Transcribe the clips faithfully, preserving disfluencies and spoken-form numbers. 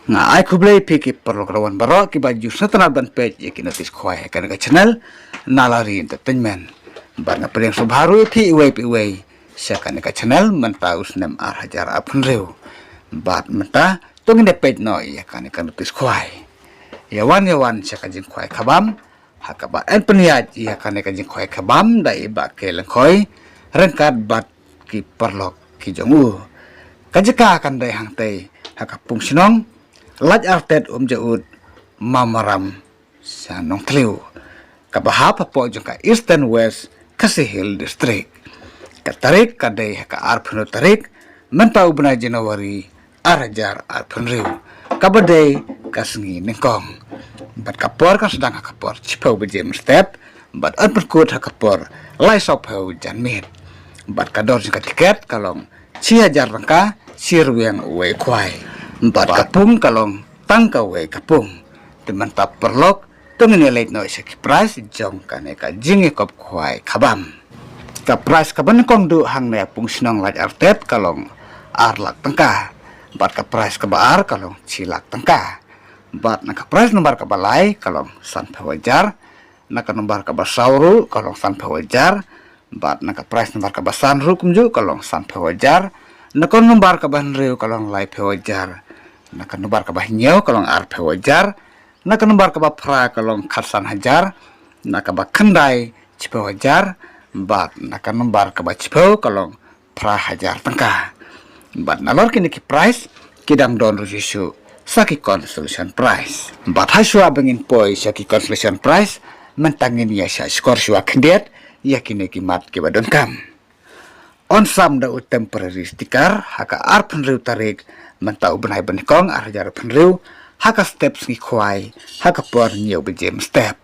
Nga ai khublei phi ki paralok rawan baroh kiba ju sngewtynnad ban peit ïa ki notis khwai ha kane ka channel Nalari Entertainment. Bad nga pdiang sngewbha ruh ïa phi iwei pa iwei sha kane ka channel mynta u snem ar hajar arphew hynriew. Bad mynta to ngin ïa peit noh ïa kane ka notis khwai. Ïa wan ïa wan sha ka jingkhwai khabam ha kaba yn pynïaid ïa kane ka jingkhwai khabam da i Bah K. Lyngkhoi ryngkat bad ki paralok ki jong u. Ka jaka kan dei hangtei ha ka pung shnong Laitartet Umjaut, Mawmaram sha Nongthliew, kaba hap hapoh jong ka Eastern West Khasi Hills District. Ka tarik ka dei ha ka arphew tarik mynta u bnai January ar hajar arphew hynriew, kaba dei ka sngi nyngkong. Bad ka por kan sdang ha ka por shiphew baje mynstep bad yn pynkut ha ka por lai sawphew janmiet. Bad ka dor jong ka tiket ka long shi hajar tyngka, shi rwiang uwei khwai. Bad ka pung ka long tang kawei ka pung. Te mynta paralok to ngin ïa leit noh sha ki prize jong kane ka jingïakop khwai khabam. Ka prize kaba nyngkong duh hangne ha pung shnong Laitartet ka long ar lak tyngka. Bad ka prize kaba ar ka long shi lak tyngka. Bad na ka prize number kaba lai ka long sanphew hajar. Na ka number kaba saw ruh ka long sanphew hajar. Bad na ka prize number kaba san ruh kumjuh ka long sanphew hajar. Na ka number kaba hynriew ka long laiphew hajar. Na ka number kaba hynñiew ka long arphew hajar. Na ka number kaba phra ka long khatsan hajar. Na kaba khyndai shiphew hajar. Bad na ka number kaba shiphew ka long phra hajar tyngka. Bad nalor kine ki prize ki dang don ruh shuh shuh sa ki consolation prize. Bad ha shuwa ba ngin poi sha ki consolation prize, mynta ngin ïa shah shkor shuwa khyndiat ïa kine ki mat kiba donkam. Yn sam da u temporary sticker ha ka arphew hynriew tarik mynta u bnai ba nyngkong ar hajar arphew hynriew ha ka step sngi khwai ha ka por hynñiew baje mynstep.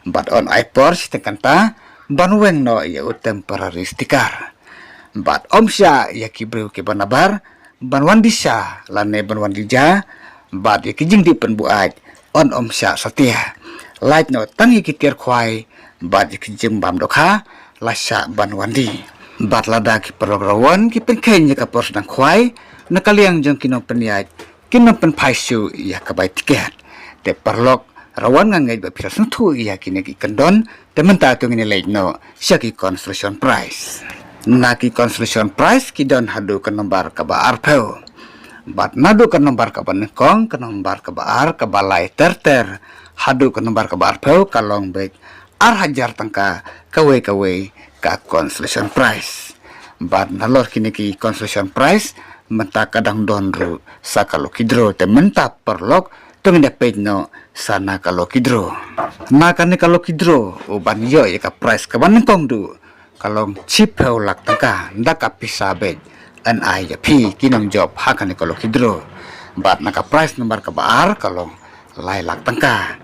Bad yn ai por shiteng kynta ban weng noh ïa u temporary sticker. Bad ym shah ïa ki briew kiba nabar ban wan die sha lane ban wan die ja. Bad ïa ki jingdih pynbuaid yn ym shah satia. Lait noh tang ïa ki tiar khwai bad ïa ki jingbam dohkha la shah ban wan die. Bad lada ki paralok rawan ki pynkheiñ ïa ka por sdang khwai na ka liang jong ki nongpynïaid, kin ym pynphai shuh ïa ka bai tiket. Te paralok rawan nga ngeit ba phi la sngewthuh ïa kine ki kyndon. Te mynta to ngin ïa leit noh sha ki consolation prize. Na ki consolation prize ki don haduh ka number kaba arphew. Bad naduh ka number kaba nyngkong, ka number kaba ar, kaba lai ter ter haduh ka number kaba arphew ka long beit ar hajar tyngka kawei kawei ka consolation prize. Bad nalor kine ki consolation prize mynta ka dang don ruh sa ka lucky draw. Te mynta paralok to ngin ïa peit noh sa na ka lucky draw. Na kane ka lucky draw u ban ïoh ïa ka prize kaba nyngkong duh ka long shiphew lak tyngka da ka pisa beit yn ai ïa phi ki nongjop ha kane ka lucky draw. Bad na ka prize number kaba ar ka long lai lak tyngka.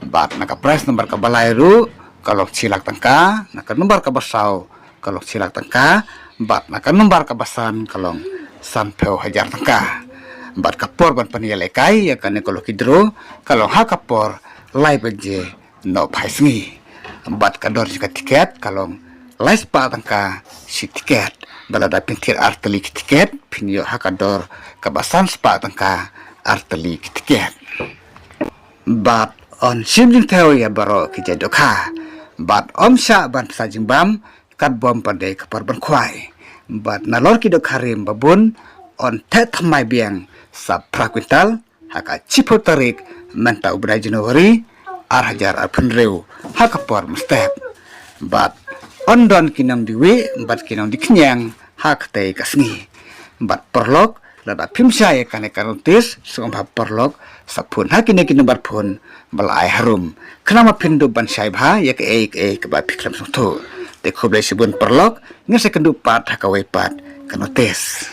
Bad na ka prize number kaba lai ruh ka long shi lak tyngka. Na ka number kaba saw ka long shi lak tyngka. Bad na ka number kaba san ka long sanphew hajar tyngka. Bad ka por ban pynïalehkai ïa kane ka lucky draw ka long ha ka por lai baje nohphai sngi. Bad ka dor jong ka tiket ka long lai spah tyngka shi tiket. Bad lada phin thied ar tylli ki tiket phin ïoh ha ka dor kaba san spah tyngka ar tylli ki tiket. Bad yn shim jingthew ïa baroh ki jait dohkha. Bad ym shah ban pynsa jingbam katba ym pat dei ka por ban khwai. Bad nalor ki dohkha rim babun yn theh thymmai biang sa phra kwintal ha ka shiphew tarik mynta u bnai January ar hajar arphew hynriew ha ka por mynstep. Bad yn don ki nongdie wieh bad ki nongdie khñiang ha katei ka sngi. Bad paralok lada phim shai ïa kane ka notis sngewbha paralok sa phone ha kine ki number phone ba la ai harum khnang ba phin dup ban shai bha ïa kaei kaei kaba phi khlem sngewthuh. Te khublei shibun paralok, ngin sa ïakynduh pat ha kawei pat ka notis.